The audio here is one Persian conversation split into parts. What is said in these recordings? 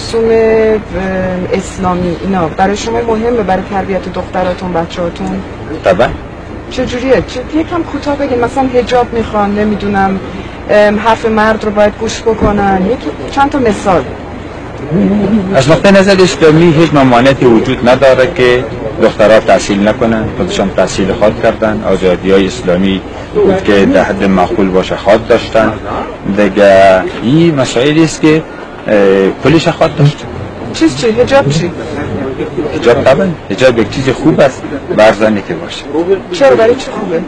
رسوم اسلامی اینا برای شما مهمه برای تربیت دختراتون بچه‌هاتون؟ طبعا. چجوریه؟ یکم کوتاه بگین. مثلا حجاب میخوان، نمیدونم حرف مرد رو باید گوش بکنن، چند تا مثال. از نقطه نظر اسلامی هیچ ممانعتی وجود نداره که دخترها تحصیل نکنن، خودشان تحصیل خواد کردن، آزادی های اسلامی بود که در حد معقول باشه خواد داشتن. دیگه این مسائلی است که کلش خواد داشت. چیز چی؟ حجاب چی؟ حجاب طبعا حجاب یک چیز خوب است بر زنی که باشه. چرا؟ برای چی خوبه؟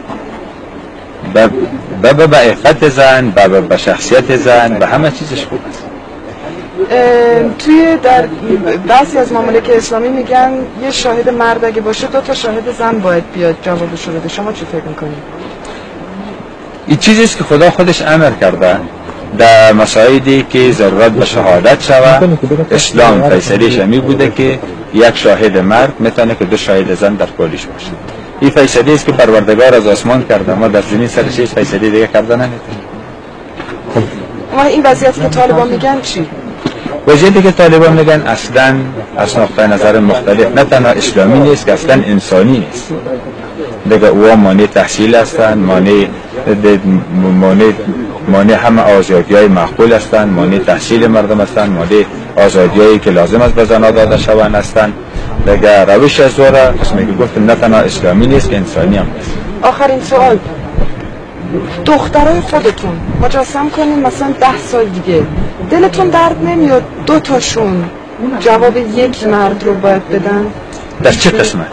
به عفت زن، به شخصیت زن، به همه چیزش خوب است. توی در بعضی از ممالک اسلامی میگن یه شاهد مرد اگه باشه 2 تا شاهد زن باید بیاد جوابشو بده. شما چی فکر میکنید؟ این چیزی است که خدا خودش امر کرده در مسائلی که ضرورت به شهادت شود. اسلام فیصله‌اش همی بوده که یک شاهد مرد میتونه که 2 شاهد زن در پالیش باشه. این فیصله است که پروردگار از آسمان کرده، ما در زمین سرش هیچ فیصله دیگه کرده نمیتونه. اما این وضعیتی که طالبان میگن چی؟ وضعیتی که طالبان میگن اصلا از نقطه نظر مختلف نه تنها اسلامی نیست که اصلا انسانی نیست. دیگه او مانع تحصیل هستند، مانع همه آزادی های معقول هستند، مانع تحصیل مردم هستند، مانع آزادی هایی که لازم است به زنها داده شوند هستند. دیگه روش از دوره قسمی که گفتم نه تنها اسلامی نیست که انسانی هم نیست. آخرین سوال، دخترای خودتون مجسم کنین مثلا 10 سال دیگه دلتون درد نمیاد 2 تاشون جواب یک مرد رو باید بدن؟ در چه قسمت؟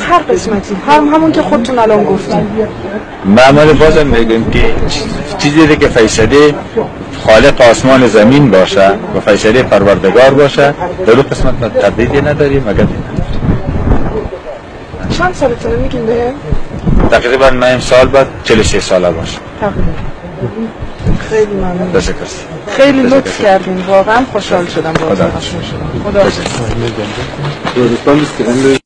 هر قسمتی، همون که خودتون الان گفتین. من بازم میگم که چیزی که فیصله خالق آسمان زمین باشه و فیصله پروردگار باشه در اون قسمت ما تردیدی نداریم. مگر چند سالتونه میگین بهم؟ تقریبا من امسال باید 43 ساله باشه. تقریبا. خیلی ممنون. تشکر. خیلی لطف کردین، واقعا خوشحال شدم. خدا حافظ. خدا حافظ.